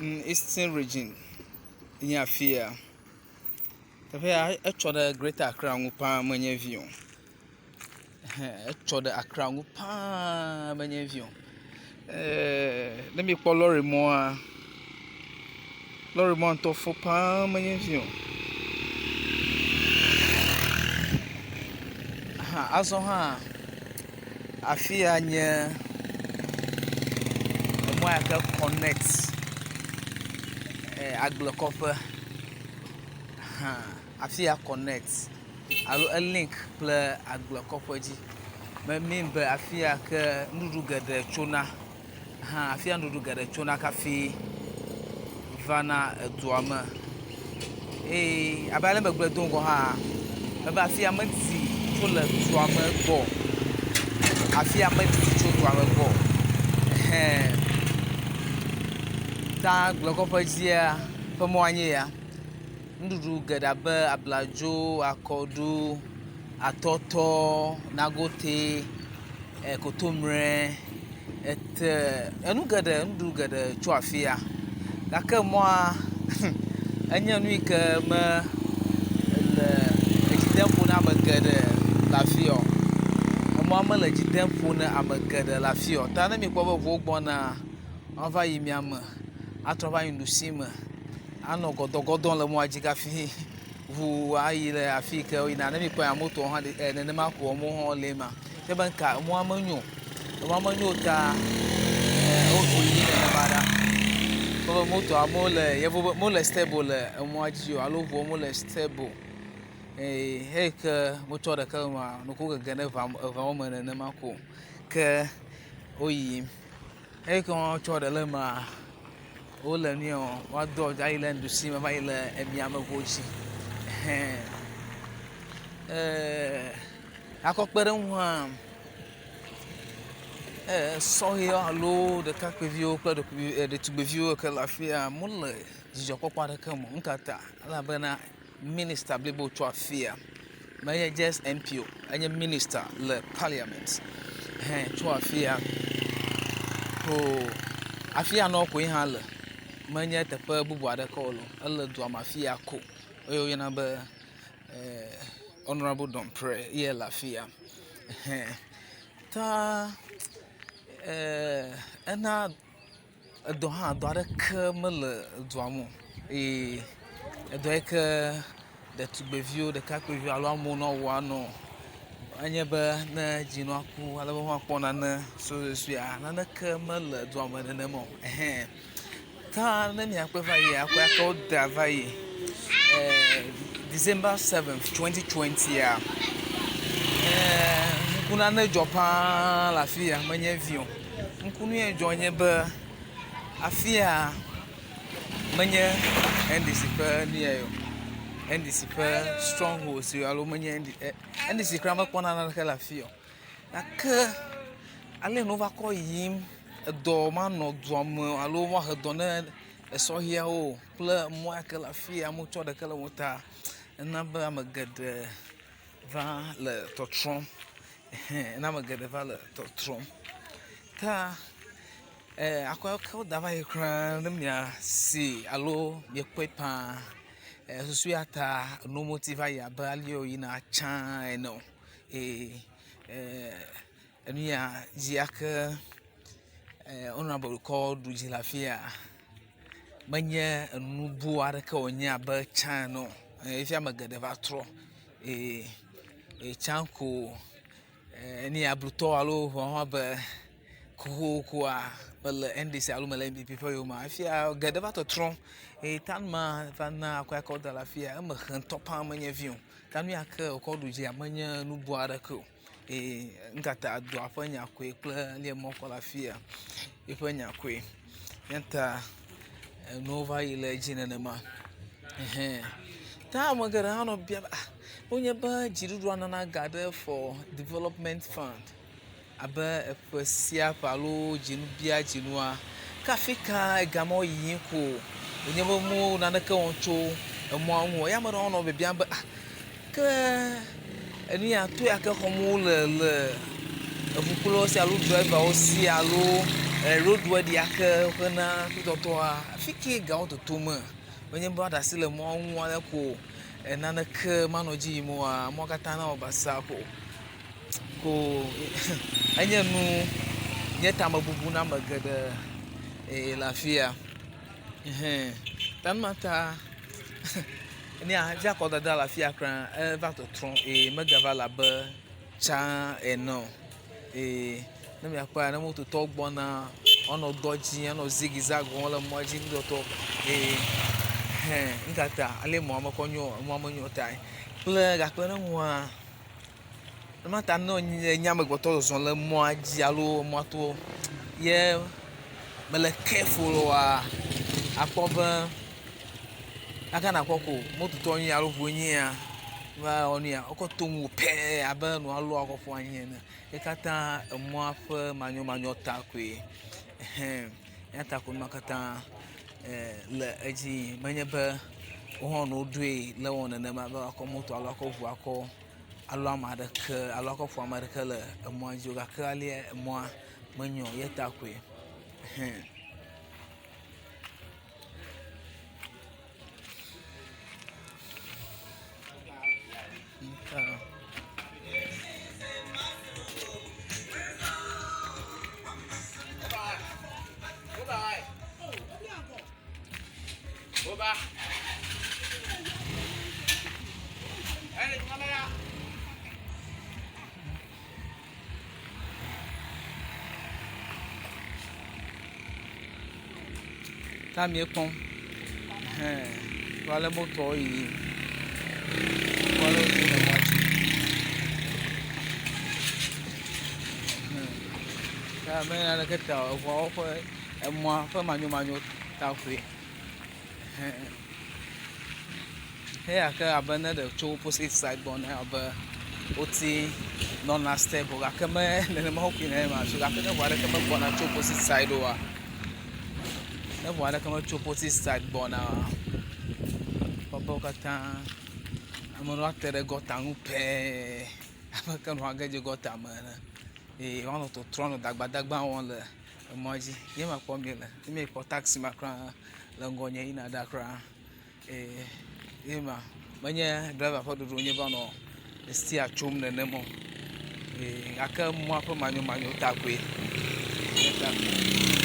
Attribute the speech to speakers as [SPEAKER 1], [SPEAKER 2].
[SPEAKER 1] Eastern Region nye afi ya. Teƒe ya etsɔ ɖe Greater Accra ŋu paa menye vi o. Ɛhɛ̃ etsɔ ɖe Accra ŋu paa menye vi o. Eee ne míekpɔ lɔrimɔa, lɔrimɔa ŋutɔ fo paa menye vi o. Aha azɔ hã afi ya nye emɔ ya ke kɔnɛt agblekɔƒe hã afi ya kɔnɛt alo elink kple agblekɔƒe dzi. Me min be afi ya ke nuɖuɖu geɖe tsona hã afi ya nuɖuɖu geɖe tsona kafi vana edua me eye abe ale megblɔe do ŋgɔ hã ebe afi ya medidi tso le dua me gbɔ o. Afi ya medidi tso dua me gbɔ o. Ɛhɛ̃ ta agblekɔƒe dzia ƒe mɔa nye ya. Nuɖuɖu geɖe abe abladzo, akɔɖu, atɔtɔ, nagoti, kontomire, ete, enu geɖe, nuɖuɖu geɖe tso afi ya gake mɔa enye nu yi ke me le edzi dem ƒo na ame geɖe le afi ya o. Emɔa mele dzi dem ƒo na ame geɖe le afi ya o ta ne mikpɔ be ŋuwo gbɔna woava yi miame atrɔ va yi nuɖusi me anɔ gɔdɔgɔdɔm le mɔa dzi hafi ŋu ayi ɖe afi yi ke woyina. Ne mikpɔe motowo hã ɖe nenema ko wɔm wo hã wole ema. Ke be ŋka emɔa menyo o. Emɔa menyo o ta woyi nenema ɖa. Wobe motoa mele yevu be mele stable le emɔa dzi o alo ŋua mele stable o eye eyi ke wotsɔ ɖeke le emea nuku gege ɖe eŋua me nenema ko ke woyiyim. Eyi ke wotsɔ ɖe le emea wole nu ya wɔm woado ayi ɖe nuɖusi me va yi le emia me ŋuwo dzi hɛn eee. Akɔ kpe ɖe eŋu hã, sɔhɛwo alo ɖekakpuiviwo kple ɖetugbuiviwo yi ke le afi ya wole dzidzɔkpɔkpɔ aɖeke me o. Nu ka ta? Elabena minista blibo tso afi ya. Menye just MP o, enye minista le parliament hɛ tso afi ya. Oo afi ya nɔ koe hã le. Menye teƒe bubu aɖeke o loo, ele dua me afi ya ko eye woyɔna be Honourable Dompreh ye le afi ya. Ɛhɛ̃ ta ena edɔ hã dɔ aɖeke mele dua me o eye edɔ yi ke ɖetugbiviwo, ɖekakpuiviwo alo amewo ne woawɔ anɔ enye be ne dzinua ku ale be woakpɔ nane suesuesue naneke mele dua me nenema o. Ɛhɛ̃. Ta ne miakpɔe va yia, ƒe ke woda va yi December 7th 2020 ŋku nane dzɔ paa le afi ya menye vi o. Ŋku nu ye dzɔ nye be afi ya menye NDC ƒe nu ya o. NDC ƒe stronghold si alo menye NDC kura mekpɔna naneke le afi ya o. Gake ale nuwo va kɔ yiyim. Edɔ manɔ dua me o alo woahe dɔ ne esɔhɛawo o kple emɔ ya ke le afi ya amewo tsɔ ɖeke le wo ta ena be ame geɖe va le tɔtrɔm. Ɛhɛ ena ame geɖe va le tɔtrɔm. Ta akɔ yi ke woda va yi kura ne miasee alo miekpɔe ƒãa susu ya ta nuwo meti va yi abe ale yi woyina tsã ene o eye Enu ya dzi ake honourable kɔ ɖu dzi le afi ya menye enu boo aɖeke wònye abe tsã ene o. Efia ame geɖe va trɔ eye etsã ko enu ya blutɔ alo ŋuawo be xoxoxoa mele NDC alo mele NPP ƒe yome fifia geɖe va tɔtrɔm eye ta ma va na akɔ akɔ da le afi ya eme hem ŋutɔ paa menye vi o. Ta nu ya ke wokɔ ɖu dzia menye nu boo aɖeke o. Eye nu ka ta dɔa ƒe nya koe kple ale mɔ kɔ le afi ya eƒe nya koe. Eya ta enuwo va yi le edzi nenema. Ɛhɛ ta ame geɖe hã nɔ biam be ah wonye be dziɖuɖua nana ga ɖe for development fund abe eƒe sia ƒe alo dzinu bia dzinua ke afi ka ega mawo yiyim ko wonye be mo naneke wɔm tso emɔa ŋu o. Eya ame aɖewo nɔ biabiam be ah Ke enu ya to ya ke xɔm wole le eŋukulawo si alo drivawo si alo Roadworthy ya ke hena kutɔtɔa, afi ke gawo totome menye be woaɖe asi le mɔa ŋu ale ko naneke manɔ edzi yim oa, mɔa katã nawɔ basaa ko. Ko enye nu nye tamebubu na ame geɖe le afi ya. Ɛhɛ̃ ta numa ta ne hafi akɔdada le afi ya kura eva tɔtrɔm eye megava le abe tsã ene o. Eye ne miakpɔa ne mototɔwo gbɔna woanɔ dɔ dzi anɔ zigzag wɔm le mɔa dzi ŋutɔtɔ eye hẽ nu ka ta ale mɔa mekɔ nyo emɔa menyo tae. Kple gakpe ɖe eŋua ema ta ne enye amegbetɔ zɔzɔm le mɔa dzi alo emɔa to ye mele careful oa akpɔ be kaka nakpɔ ko mototɔ nye alo ŋu nyea va wɔ nu ya wokɔ to ŋuwò pɛɛ abe nua lɔ kɔ ƒu anyi ene. Ye katã emɔa ƒe manyomanyo ta koe. Ɛhɛ̃ eya ta ko nua katã le edzi yim. Menye be wohã woɖoe le wɔ nenema be woakɔ moto alo akɔ ŋu akɔ alɔ ame aɖeke alo akɔ ƒu ame aɖeke le emɔa dzi o gake alea emɔa menyo o ye ta koe. Ɛhɛ̃. Ta míekpɔm hẽ kple ale motoawo yiyim kple ale woyim le mɔa dzi. Hẽ ta menye naneke ta o eŋuawo ƒe emɔa ƒe manyomanyo ta koe. Hẽ eya ke abe ne ɖe tso opposite side gbɔ ne abe woti nɔna stable gake me nenema wokui ne ma so gake ne ŋu aɖeke megbɔna tso opposite side oa, ne ŋu aɖeke metso opposite side gbɔna oa, kpɔ be wo katã ame ɖewo ate ɖe gɔta ŋu pɛɛ abe ke nua ge dze gɔta me ene eye woanɔ tɔtrɔm nɔ dagbadagba wɔm le emɔa dzi. Ye ma kpɔm míele. Ne míekpɔ taxi ma kura le ŋgɔnye yina ɖa kura eye ye ma menye driver ƒe ɖoɖo wonye be woanɔ sia tsom nenem o. Eye gake mɔa ƒe manyomanyo ta koe. Ye ta koe.